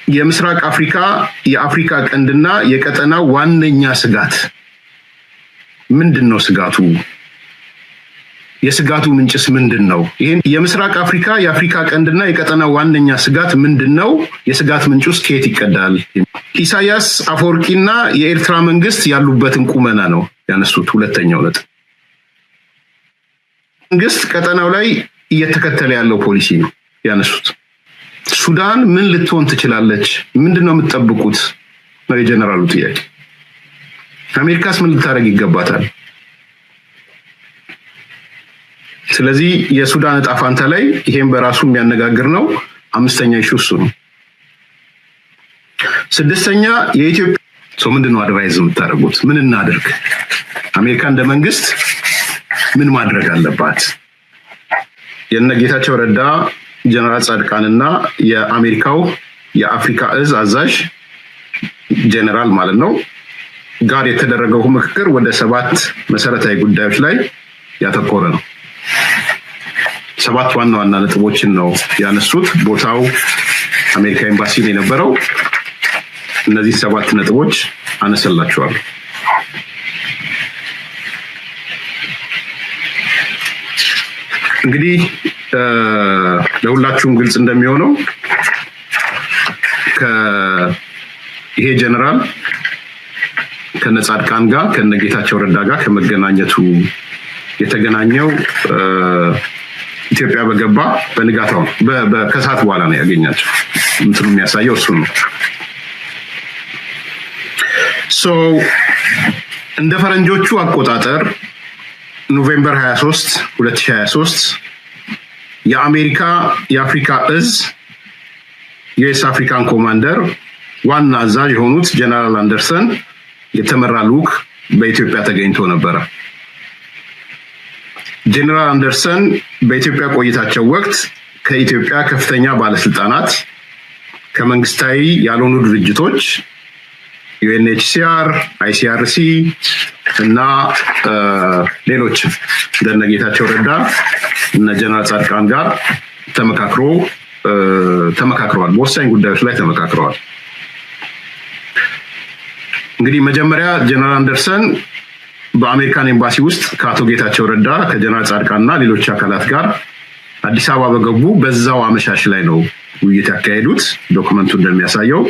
የምስራቅ አፍሪካ፣ የአፍሪካ ቀንድና የቀጠናው ዋነኛ ስጋት ምንድን ነው? ስጋቱ፣ የስጋቱ ምንጭስ ምንድን ነው? ይህን የምስራቅ አፍሪካ፣ የአፍሪካ ቀንድና የቀጠናው ዋነኛ ስጋት ምንድን ነው? የስጋት ምንጩስ ከየት ይቀዳል? ኢሳያስ አፈወርቂና የኤርትራ መንግስት ያሉበትን ቁመና ነው ያነሱት። ሁለተኛው ነጥብ መንግስት ቀጠናው ላይ እየተከተለ ያለው ፖሊሲ ነው ያነሱት። ሱዳን ምን ልትሆን ትችላለች? ምንድን ነው የምትጠብቁት? ነው የጀነራሉ ጥያቄ። አሜሪካስ ምን ልታደርግ ይገባታል? ስለዚህ የሱዳን እጣ ፋንታ ላይ ይሄም በራሱ የሚያነጋግር ነው። አምስተኛ issue እሱ ነው። ስድስተኛ፣ የኢትዮጵያ ሰው ምንድን ነው advise የምታደርጉት? ምን እናድርግ? አሜሪካ እንደ መንግስት ምን ማድረግ አለባት? የነ ጌታቸው ረዳ፣ ጀነራል ጻድቃንና የአሜሪካው የአፍሪካ እዝ አዛዥ ጀነራል ማለት ነው ጋር የተደረገው ምክክር ወደ ሰባት መሰረታዊ ጉዳዮች ላይ ያተኮረ ነው። ሰባት ዋና ዋና ነጥቦችን ነው ያነሱት። ቦታው አሜሪካ ኤምባሲ ነው የነበረው። እነዚህ ሰባት ነጥቦች አነሰላቸዋለሁ። እንግዲህ ለሁላችሁም ግልጽ እንደሚሆነው ይሄ ጀነራል ከነ ጻድቃን ጋር፣ ከነ ጌታቸው ረዳ ጋር ከመገናኘቱ፣ የተገናኘው ኢትዮጵያ በገባ በንጋታው ነው። ከሰዓት በኋላ ነው ያገኛቸው። እንትኑ የሚያሳየው እሱ ነው። So እንደ ፈረንጆቹ አቆጣጠር November 23 2023 የአሜሪካ የአፍሪካ እዝ US African Commander ዋና አዛዥ የሆኑት ጀነራል አንደርሰን የተመራ ልዑክ በኢትዮጵያ ተገኝቶ ነበረ። ጀነራል አንደርሰን በኢትዮጵያ ቆይታቸው ወቅት ከኢትዮጵያ ከፍተኛ ባለስልጣናት፣ ከመንግስታዊ ያልሆኑ ድርጅቶች UNHCR፣ ICRC እና ሌሎች እንደነ ጌታቸው ረዳ፣ እነ ጀነራል ጻድቃን ጋር ተመካክረዋል። በወሳኝ ጉዳዮች ላይ ተመካክረዋል። እንግዲህ መጀመሪያ ጀነራል አንደርሰን በአሜሪካን ኤምባሲ ውስጥ ከአቶ ጌታቸው ረዳ፣ ከጀነራል ጻድቃን እና ሌሎች አካላት ጋር አዲስ አበባ በገቡ በዛው አመሻሽ ላይ ነው ውይይት ያካሄዱት። Document ኡ እንደሚያሳየው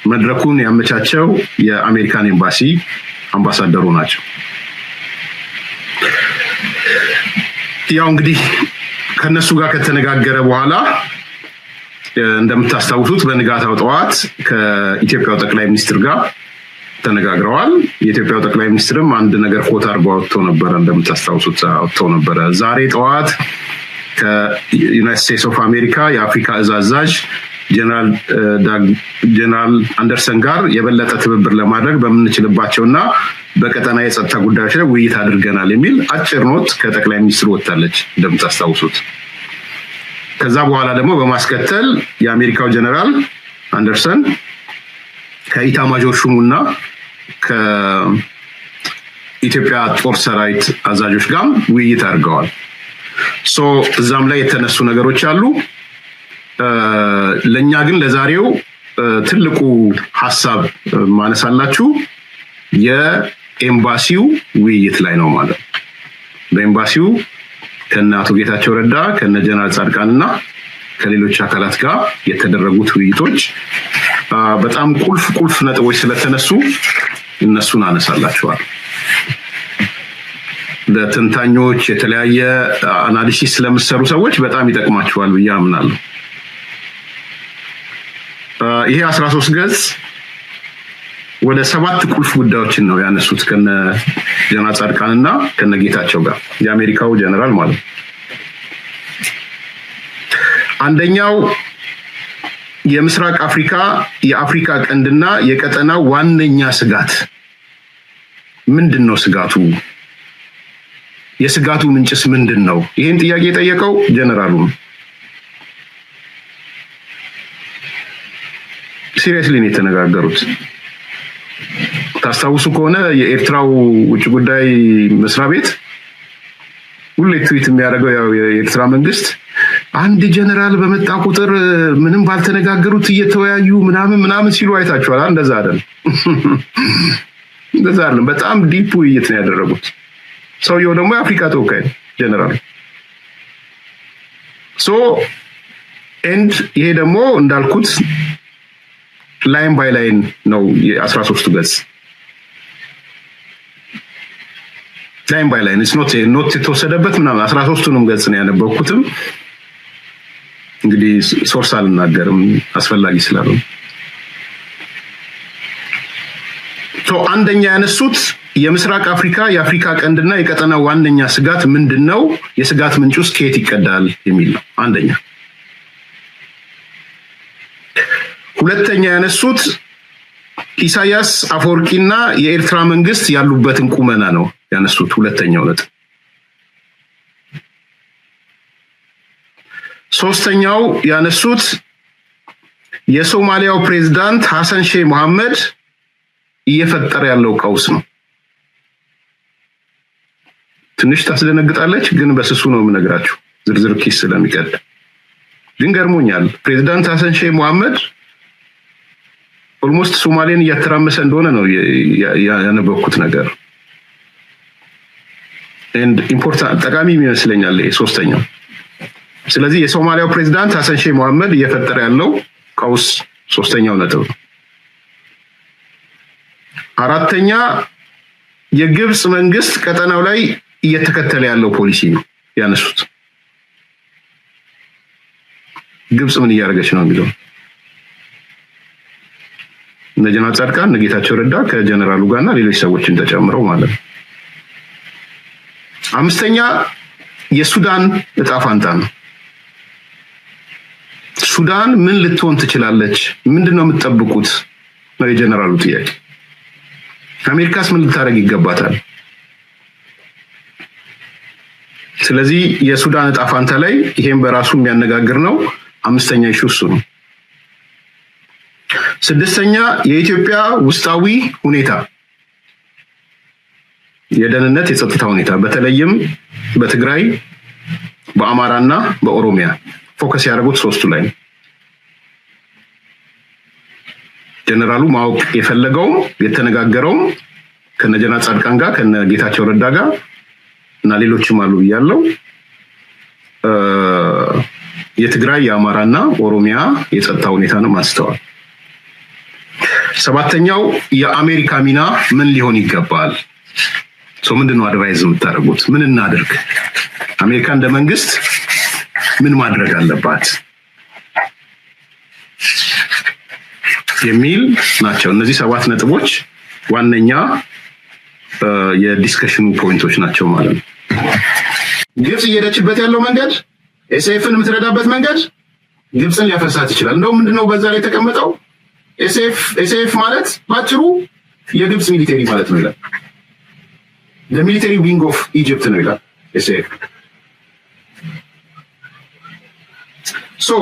መድረኩን ያመቻቸው የአሜሪካን ኤምባሲ አምባሳደሩ ናቸው። ያው እንግዲህ ከነሱ ጋር ከተነጋገረ በኋላ እንደምታስታውሱት በንጋታው ጠዋት ከኢትዮጵያው ጠቅላይ ሚኒስትር ጋር ተነጋግረዋል። የኢትዮጵያው ጠቅላይ ሚኒስትርም አንድ ነገር quote አድርጎ አውጥቶ ነበረ፣ እንደምታስታውሱት አውጥተው ነበረ። ዛሬ ጠዋት ከ United States of America የአፍሪካ እዝ አዛዥ ጀነራል አንደርሰን ጋር የበለጠ ትብብር ለማድረግ በምንችልባቸውና በቀጠና የጸጥታ ጉዳዮች ላይ ውይይት አድርገናል የሚል አጭር note ከጠቅላይ ሚኒስትሩ ወጥታለች እንደምታስታውሱት። ከዛ በኋላ ደግሞ በማስከተል የአሜሪካው ጀነራል አንደርሰን ከኢታማጆር ሹሙና ከኢትዮጵያ ጦር ሰራዊት አዛዦች ጋር ውይይት አድርገዋል። So እዛም ላይ የተነሱ ነገሮች አሉ። ለእኛ ግን ለዛሬው ትልቁ ሀሳብ ማነሳላችሁ የኤምባሲው ውይይት ላይ ነው ማለት ነው። በኤምባሲው ከነ አቶ ጌታቸው ረዳ፣ ከነ ጀነራል ጻድቃን እና ከሌሎች አካላት ጋር የተደረጉት ውይይቶች በጣም ቁልፍ ቁልፍ ነጥቦች ስለተነሱ እነሱን አነሳላችኋል። ለተንታኞች፣ የተለያየ analysis ስለምሰሩ ሰዎች በጣም ይጠቅማችኋል ብዬ አምናለሁ። ይሄ 13 ገጽ ወደ ሰባት ቁልፍ ጉዳዮችን ነው ያነሱት ከነ ጀነራል ጻድቃን እና ከነ ጌታቸው ጋር፣ የአሜሪካው ጀነራል ማለት ነው። አንደኛው የምስራቅ አፍሪካ፣ የአፍሪካ ቀንድና የቀጠናው ዋነኛ ስጋት ምንድን ነው? ስጋቱ፣ የስጋቱ ምንጭስ ምንድን ነው? ይህን ጥያቄ የጠየቀው ጀነራሉ ነው። Seriously ነው የተነጋገሩት። ታስታውሱ ከሆነ የኤርትራው ውጭ ጉዳይ መስሪያ ቤት ሁሌ ትዊት የሚያደርገው ያው የኤርትራ መንግስት አንድ ጀነራል በመጣ ቁጥር ምንም ባልተነጋገሩት እየተወያዩ ምናምን ምናምን ሲሉ አይታችኋል። እንደዛ አይደለም፣ እንደዛ አይደለም። በጣም deep ውይይት ነው ያደረጉት። ሰውየው ደግሞ የአፍሪካ ተወካይ ነው ጀነራል። So and ይሄ ደግሞ እንዳልኩት line by line ነው፣ የ13ቱ ገጽ line by line note የተወሰደበት ምናምን፣ 13ቱንም ገጽ ነው ያነበብኩትም። እንግዲህ source አልናገርም አስፈላጊ ስላልሆነ። አንደኛ ያነሱት የምስራቅ አፍሪካ፣ የአፍሪካ ቀንድና የቀጠና ዋነኛ ስጋት ምንድን ነው? የስጋት ምንጭ ውስጥ ከየት ይቀዳል የሚል ነው አንደኛ። ሁለተኛ ያነሱት ኢሳያስ አፈወርቂና የኤርትራ መንግስት ያሉበትን ቁመና ነው ያነሱት፣ ሁለተኛው ነጥብ። ሶስተኛው ያነሱት የሶማሊያው ፕሬዝዳንት ሐሰን ሼህ መሐመድ እየፈጠረ ያለው ቀውስ ነው። ትንሽ ታስደነግጣለች፣ ግን በስሱ ነው የምነግራችሁ ዝርዝር ኪስ ስለሚቀድ። ግን ገርሞኛል። ፕሬዝዳንት ሐሰን ሼህ መሐመድ almost ሶማሌን እያተራመሰ እንደሆነ ነው ያነበብኩት ነገር። And important፣ ጠቃሚ ይመስለኛል ይሄ ሶስተኛው። ስለዚህ የሶማሊያው ፕሬዚዳንት ሐሰን ሼህ መሐመድ እየፈጠረ ያለው ቀውስ ሶስተኛው ነጥብ ነው። አራተኛ የግብፅ መንግስት ቀጠናው ላይ እየተከተለ ያለው ፖሊሲ ነው ያነሱት። ግብፅ ምን እያደረገች ነው የሚለው እነ ጀነራል ጻድቃን፣ እነ ጌታቸው ረዳ ከጀነራሉ ጋር እና ሌሎች ሰዎችን ተጨምረው ማለት ነው። አምስተኛ የሱዳን እጣ ፋንታ ነው። ሱዳን ምን ልትሆን ትችላለች? ምንድን ነው የምትጠብቁት ነው የጀነራሉ ጥያቄ። አሜሪካስ ምን ልታደርግ ይገባታል? ስለዚህ የሱዳን እጣ ፋንታ ላይ ይሄም በራሱ የሚያነጋግር ነው። አምስተኛ issue እሱ ነው። ስድስተኛ የኢትዮጵያ ውስጣዊ ሁኔታ፣ የደህንነት የጸጥታ ሁኔታ፣ በተለይም በትግራይ፣ በአማራና በኦሮሚያ focus ያደረጉት ሶስቱ ላይ ነው። ጀነራሉ ማወቅ የፈለገውም የተነጋገረውም ከነ ጀነራል ጻድቃን ጋር፣ ከነ ጌታቸው ረዳ ጋር እና ሌሎችም አሉ ብያለው። የትግራይ፣ የአማራና ኦሮሚያ የጸጥታ ሁኔታንም አንስተዋል። ሰባተኛው የአሜሪካ ሚና ምን ሊሆን ይገባል? ምንድን ነው advise የምታደርጉት? ምን እናድርግ? አሜሪካ እንደ መንግስት ምን ማድረግ አለባት የሚል ናቸው። እነዚህ ሰባት ነጥቦች ዋነኛ የ discussion ኑ point ኦች ናቸው ማለት ነው። ግብፅ እየሄደችበት ያለው መንገድ፣ SAF ን የምትረዳበት መንገድ ግብፅን ሊያፈርሳት ይችላል። እንደውም ምንድነው በዛ ላይ የተቀመጠው? SAF ማለት ባጭሩ የግብፅ military ማለት ነው ይላል። Military wing of Egypt ነው ይላል SAF። So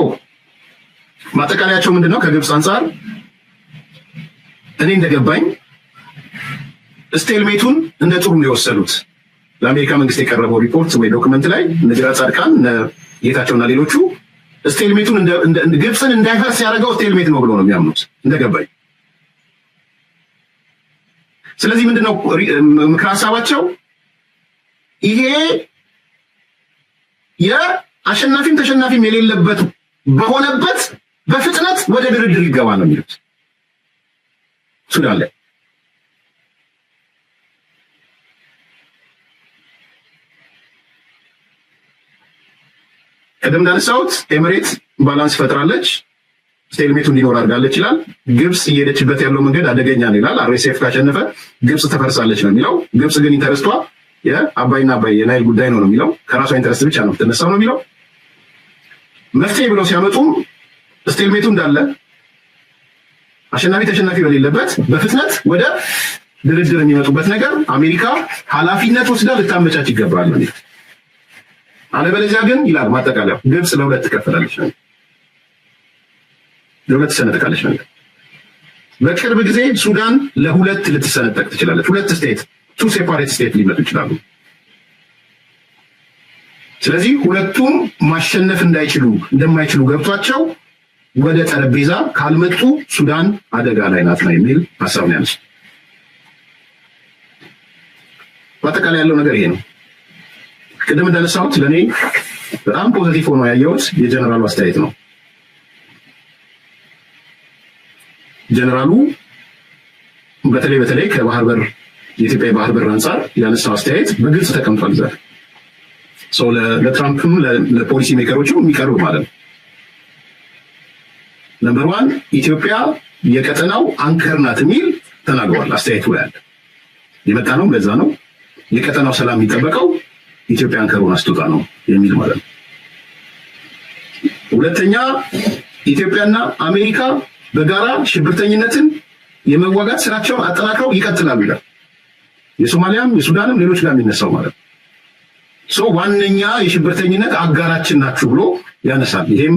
ማጠቃለያቸው ምንድን ነው? ከግብፅ አንጻር እኔ እንደገባኝ stalemate ኡን እንደ ጥሩ ነው የወሰዱት። ለአሜሪካ መንግስት የቀረበው ሪፖርት ወይ document ላይ እነ ጀነራል ጻድቃን፣ እነ ጌታቸውና ሌሎቹ stalemate ኡን፣ ግብፅን እንዳይፈርስ ያደረገው stalemate ነው ብሎ ነው የሚያምኑት እንደገባኝ። ስለዚህ ምንድነው ምክረ ሀሳባቸው? ይሄ የአሸናፊም ተሸናፊም የሌለበት በሆነበት በፍጥነት ወደ ድርድር ይገባ ነው የሚሉት ሱዳን ላይ። ቀደም እንዳነሳሁት ኤምሬት balance ፈጥራለች፣ stalemate ኡ እንዲኖር አድርጋለች ይላል። ግብፅ እየሄደችበት ያለው መንገድ አደገኛ ነው ይላል። RSF ካሸነፈ ግብፅ ተፈርሳለች ነው የሚለው። ግብፅ ግን interest ኧ የአባይና አባይ የናይል ጉዳይ ነው ነው የሚለው። ከራሷ interest ብቻ ነው የምትነሳው ነው የሚለው። መፍትሄ ብለው ሲያመጡም stalemate ኡ እንዳለ፣ አሸናፊ ተሸናፊ በሌለበት በፍጥነት ወደ ድርድር የሚመጡበት ነገር አሜሪካ ኃላፊነት ወስዳ ልታመቻች ይገባል ነው የሚለው። አለበለዚያ ግን ይላል ማጠቃለያው፣ ግብፅ ለሁለት ትከፈላለች ነው፣ ለሁለት ትሰነጠቃለች ነው። በቅርብ ጊዜ ሱዳን ለሁለት ልትሰነጠቅ ትችላለች። ሁለት state፣ two separate state ሊመጡ ይችላሉ። ስለዚህ ሁለቱም ማሸነፍ እንደማይችሉ ገብቷቸው ወደ ጠረጴዛ ካልመጡ ሱዳን አደጋ ላይ ናት ነው የሚል ሀሳብ ነው ያነሱት። በአጠቃላይ ያለው ነገር ይሄ ነው። ቅድም እንዳነሳሁት ለእኔ በጣም positive ሆኖ ያየሁት የጀነራሉ አስተያየት ነው። ጀነራሉ በተለይ ከባህር በር የኢትዮጵያ የባህር በር አንጻር ያነሳው አስተያየት በግልጽ ተቀምጧል። እዛ ሰው ለትራምፕም ለ policy maker ኦችም የሚቀርብ ማለት ነው። Number one ኢትዮጵያ የቀጠናው anchor ናት የሚል ተናግሯል። አስተያየቱ ላይ አለ። የመጣ ነው ለዛ ነው። የቀጠናው ሰላም የሚጠበቀው ኢትዮጵያ anchor ሆና ስትወጣ ነው የሚል ማለት ነው። ሁለተኛ ኢትዮጵያና አሜሪካ በጋራ ሽብርተኝነትን የመዋጋት ስራቸውን አጠናክረው ይቀጥላሉ ይላል። የሶማሊያም የሱዳንም ሌሎች ጋር የሚነሳው ማለት ነው። So ዋነኛ የሽብርተኝነት አጋራችን ናችሁ ብሎ ያነሳል። ይሄም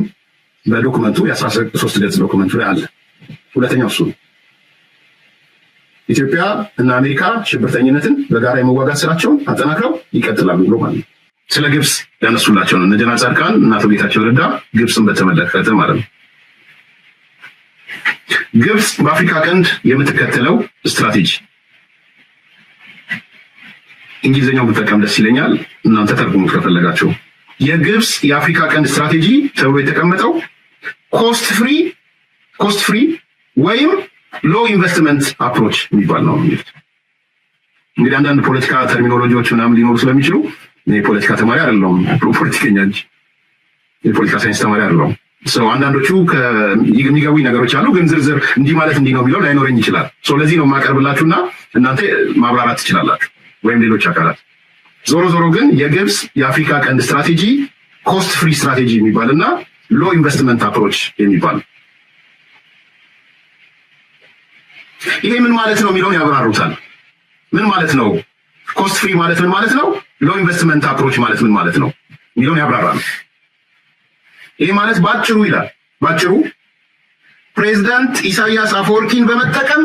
በ document ኡ የ13 ገጽ document ኡ ላይ አለ። ሁለተኛው እሱ ነው። ኢትዮጵያ እና አሜሪካ ሽብርተኝነትን በጋራ የመዋጋት ስራቸውን አጠናክረው ይቀጥላሉ ብሎ ማለት ነው። ስለ ግብጽ ያነሱላቸው ነው እነ ጀነራል ጻድቃን እና አቶ ጌታቸው ረዳ ግብፅን በተመለከተ ማለት ነው። ግብጽ በአፍሪካ ቀንድ የምትከተለው ስትራቴጂ እንግሊዝኛው ብጠቀም ደስ ይለኛል፣ እናንተ ተርጉሙት ከፈለጋችሁ። የግብጽ የአፍሪካ ቀንድ ስትራቴጂ ተብሎ የተቀመጠው cost free ወይም low investment approach የሚባል ነው የሚሉት። እንግዲህ አንዳንድ ፖለቲካ terminology ዎች ምናምን ሊኖሩ ስለሚችሉ እኔ የፖለቲካ ተማሪ አይደለሁም፣ ፖለቲከኛ እንጂ የፖለቲካ ሳይንስ ተማሪ አይደለሁም። So አንዳንዶቹ የሚገቡኝ ነገሮች አሉ፣ ግን ዝርዝር እንዲህ ማለት እንዲህ ነው የሚለው ላይኖረኝ ይችላል። So ለዚህ ነው የማቀርብላችሁና እናንተ ማብራራት ትችላላችሁ ወይም ሌሎች አካላት። ዞሮ ዞሮ ግን የግብጽ የአፍሪካ ቀንድ ስትራቴጂ cost free strategy የሚባል እና low investment approach የሚባል፣ ይሄ ምን ማለት ነው የሚለውን ያብራሩታል። ምን ማለት ነው? Cost free ማለት ምን ማለት ነው? Low investment approach ማለት ምን ማለት ነው የሚለውን ያብራራሉ። ይሄ ማለት ባጭሩ ይላል፣ ባጭሩ ፕሬዝዳንት ኢሳያስ አፈወርቂን በመጠቀም፣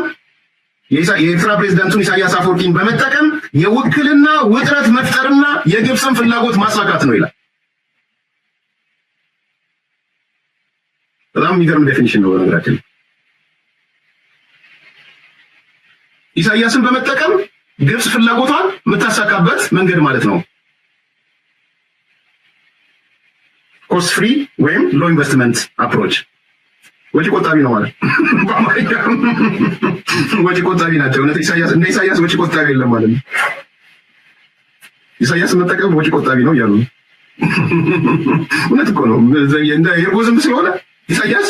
የኤርትራ ፕሬዝዳንቱን ኢሳያስ አፈወርቂን በመጠቀም የውክልና ውጥረት መፍጠርና የግብፅን ፍላጎት ማሳካት ነው ይላል። በጣም የሚገርም definition ነው በነገራችን። ኢሳያስን በመጠቀም ግብፅ ፍላጎቷን የምታሳካበት መንገድ ማለት ነው። Cost free ወይም low investment approach ወጪ ቆጣቢ ነው ማለት፣ በአማርኛ ወጪ ቆጣቢ ናቸው። እውነት ኢሳያስ እንደ ኢሳያስ ወጪ ቆጣቢ የለም ማለት ነው። ኢሳያስ መጠቀም ወጪ ቆጣቢ ነው እያሉ ነው። እውነት እኮ ነው። እንደ የእርጎ ዝንብ ስለሆነ ኢሳያስ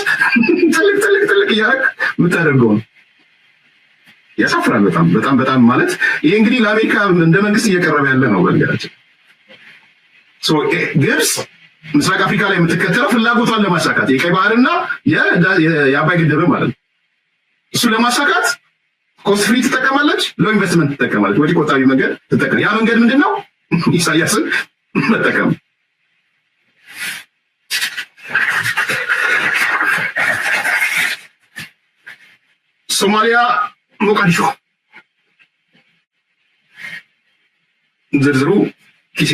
ትልቅ ትልቅ ትልቅ እያደረግ የምታደርገው ነው። ያሳፍራል። በጣም በጣም በጣም ማለት ይሄ እንግዲህ ለአሜሪካ እንደ መንግስት እየቀረበ ያለ ነው። በነገራችን ግብፅ ምስራቅ አፍሪካ ላይ የምትከተለው ፍላጎቷን ለማሳካት የቀይ ባህርና የአባይ ግድብ ማለት ነው። እሱ ለማሳካት cost free ትጠቀማለች፣ low investment ትጠቀማለች፣ ወጪ ቆጣቢ መንገድ ትጠቀም። ያ መንገድ ምንድን ነው? ኢሳያስን መጠቀም። ሶማሊያ ሞቃዲሾ ዝርዝሩ ኪስ።